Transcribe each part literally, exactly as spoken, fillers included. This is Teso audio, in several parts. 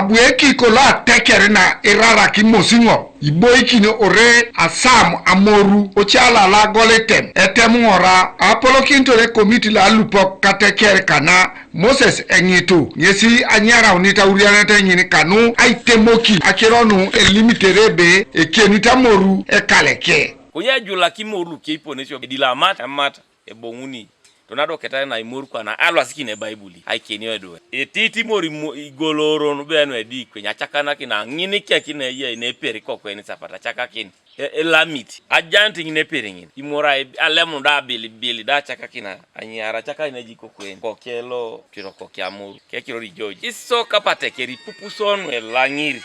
Abu ekiko lo ateker na iraraki mosi ŋo, iboikin ore asam amoru, ocalala golitem, etem ŋora, apolokinitore komiti lo alupok kateker kana, Moses eŋitu, ŋesi anyaraunit aurianet ŋin kanu aitemokin akiro nu elimitere ebe ekenit amoru ekaleke. Konye ajulak imoru luke iponesio edil amat emat eboŋuni. Tonado ketai na imor kwana alwasikin ebaibuli aikenio edwe etitimor imo- igoloron benu edi kweny achakanakin aŋin kekin eyei neper kokwen sapat achakakin. E- elamit ajanit ŋin eper ŋin imor ai- alemu da abilibil da achakakin anyiar achakakin eji kokwen kokelo kiro kokiamor kekiror ijoji iso kapateker ipupuson elaŋir.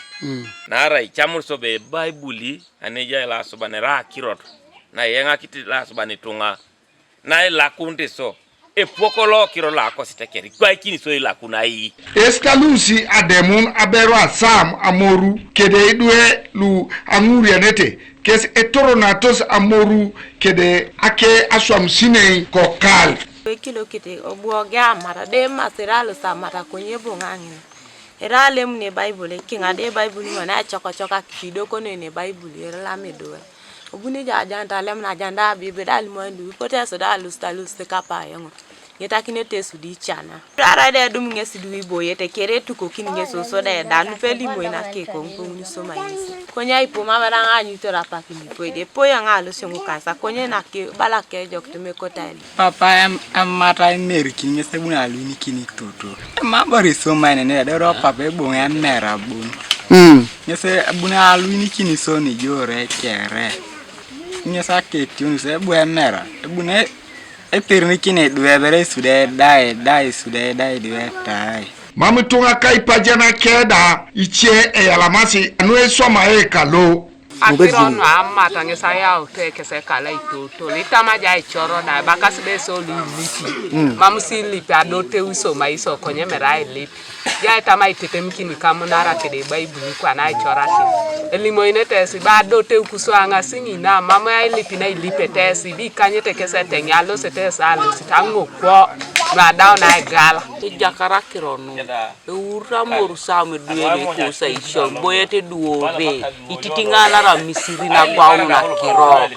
Naarai icamur sobe ebaibuli anejai loasuban erai akirot na iyeŋakit loasuban ituŋa na ilakunit iso epuok lokiro loakosit kere ikwaikini iso ilakun ai. Esta lusi ademun aberu asam amoru kede idwe lu aŋurianete kes etoronatos amoru kede ake aswam sinei kokal. Ekilokite obuoge amata de masira alusamata konye boŋ aŋina. Era alemun ebaibul ikiŋa de ebaibul ŋona ecokocok akipi idokonoen ebaibul erilama idwe. Obuni jo ajan talem na ajan da abibi da alimon du ipote esu da alus talus kapayoŋ. Nyetakinete esu di icana. Rara da edum ŋes du iboyete kere etukokin ŋes oso da eda nupe limoi nakekoŋ koŋ nisoma ŋes. Konye aipo mam da ŋaanyutor apak nipoi de epoi eŋa alosioŋ kanisa konye nake bala kejokit mekotali. Papa em- emata emerikin ŋes ebuni aluinikin toto. Emabor isomaenene edoro papa eboŋ emera bon. Mm. Ŋes ebuni aluinikin soni jore kere. Ŋes aketionis ebu emera ebuni eperinikin idwe ebere isude edai edai isude edai idwe etai. Mam ituŋa kaipajan keda ice eyalamasi anu eswama ekalo. Akiro nu amata ŋes ayaut ekes ekala itotol itama ja icoro da ebakasi da esol ilipi. Mam si ilipi adoteu isoma iso konye mere ailip. Ja itama itetemikini kamunara kede ebaibuli kwana aicorakin. Elimoinete esi ba adoteu kuso aŋasi ŋina mam ailip na ilipete esi bi ikanyete kes eteŋe alosete esi alosit aŋokwo. Nu adau na egala. Ejakar akiro nu. Eur amor Sam eduen ekosa isio iboyete eduore ititiŋanar Misiri nagwaun nakiro.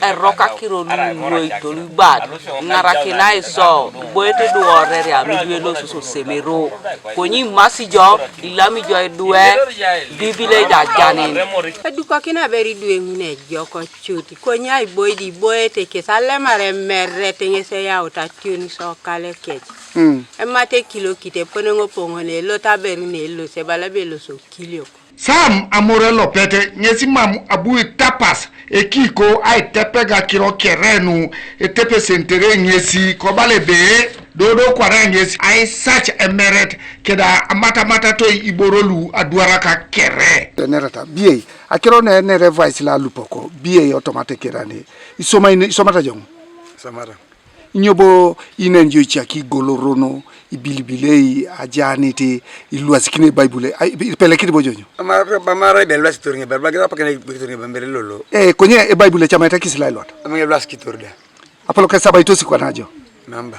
Erok akiro nunuoi tolubad iŋarakina iso iboyete eduoreria midwe losus osemero. Konye imasi jo ilam ijo idwe Biblia ijajanin. Edukokin aber idwe ŋun ejok cut konye aiboidi iboyete kes alemar emeret ŋes eyaut ationis okale kec. Mm. Emate ekilokit eponeŋ opoŋon elot aberu neelos ebala ebe elos okiliok. Sam amore lopete ŋesi mam abu itapas ekiko aitepega kiro kere nu etepesentere ŋesi kobala ebe dodo kwana ŋesi aisac emeret keda amatamata toi iboro lu adwaraka kere. Enerata biei akiro ne enere vice la lupoko biei otomate kerani isoma isomata joŋ. Samata. Inyo bo inen jo icak igolorono ibilibilei ajanit ilwasikini ebaibul ipelekit bo jonyo? Amara ibe lwasitor ŋebe lwagis apak na ibekitor ŋebe mere lolo. Eh, konye ebaibul ecamaita kisi lailwat. Amang elwasikitor da. Apolo ke sabaitosi kwana jo? Namba.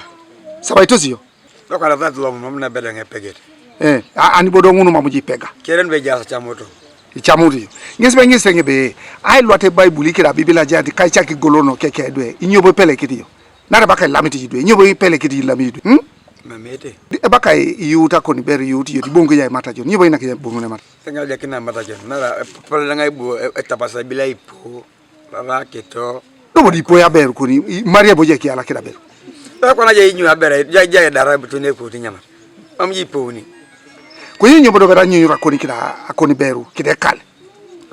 Sabaitosi jo? Lokala that lom mam na bedeŋ epeget. Eh, ani bodo ŋunu mam jo ipega. Keren be jasa camoto. Icamut jo. Ŋes be ŋes ŋebe ailwat ebaibul ikira bibila jati kaicak igolono keke edwe inyo bo ipelekit jo? Nare baka ilamit idwe inyo bo ipelekit ilamit idwe hmm? Mamete. Ebaka iyuta koni ber iyut iyot ibongo ya imata jo inyo bo inake bongo ne mata. Tenga ja kina mata jo nara pala ngai bu etapasa bila ipo baba keto. Dobo di ipo ya ber koni maria boje ki ala kira ber. Ekwana ja inyu abera ja ja dara butune ko tinyama. Am ji ipo ni. Ko inyo bodo gara nyu ra koni kira akoni beru kide kale.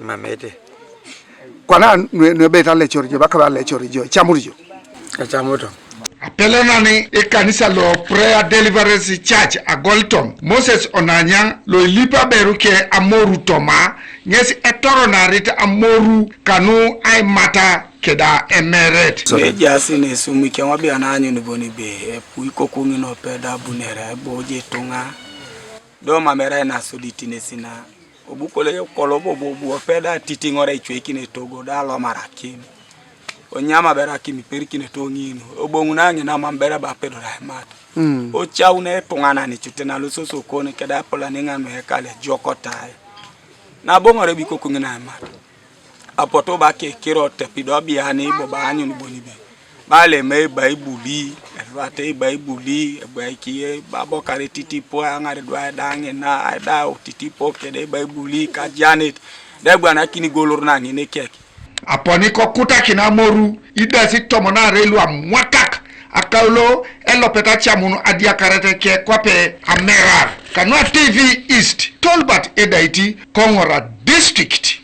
Mamete. Kwana nwe nwe beta lecture jo baka ba lecture jo chamuri jo. Achamoto. Apelenani ekanisa lo Prayer Deliverance Church agolton Moses Onanya lo ilipa beru ke amoru toma ŋes etoronarit amoru kanu aimata keda emeret. Ejasi nesumike wabia nanyuni boni be epu ikokuŋin opeda bunere eboje ituŋa. Do mamera inasuditi nesina. Obu kolo kolo bobo bu opeda titiŋora icweikin etogo da alomarakin. Onyam aber akimi perikine to ŋinu oboŋun aŋina mam bere ba apedor aimat. Ocaun etuŋanan icutena lososokon keda apolaniŋan nuekale ejokot ai. Nabo ŋore bikoku ŋina aimat. Apotu ba kekiro tepi do biani bobo anyun bonibe. Ba lema ebaibuli, elwata ebaibuli, ebwaikie babokar etitipo aŋar idwae da ŋina aidau titipo kede ebaibuli kajanet. Da ebwanakini igolor na ŋin ekek. Aponi kokutakin amoru idasi tomon aarei lu amwatak akaulo elopet acamun adiakaret eke kwape amerar. Kanua T V East, Tolbert Edaiti, Koŋora District.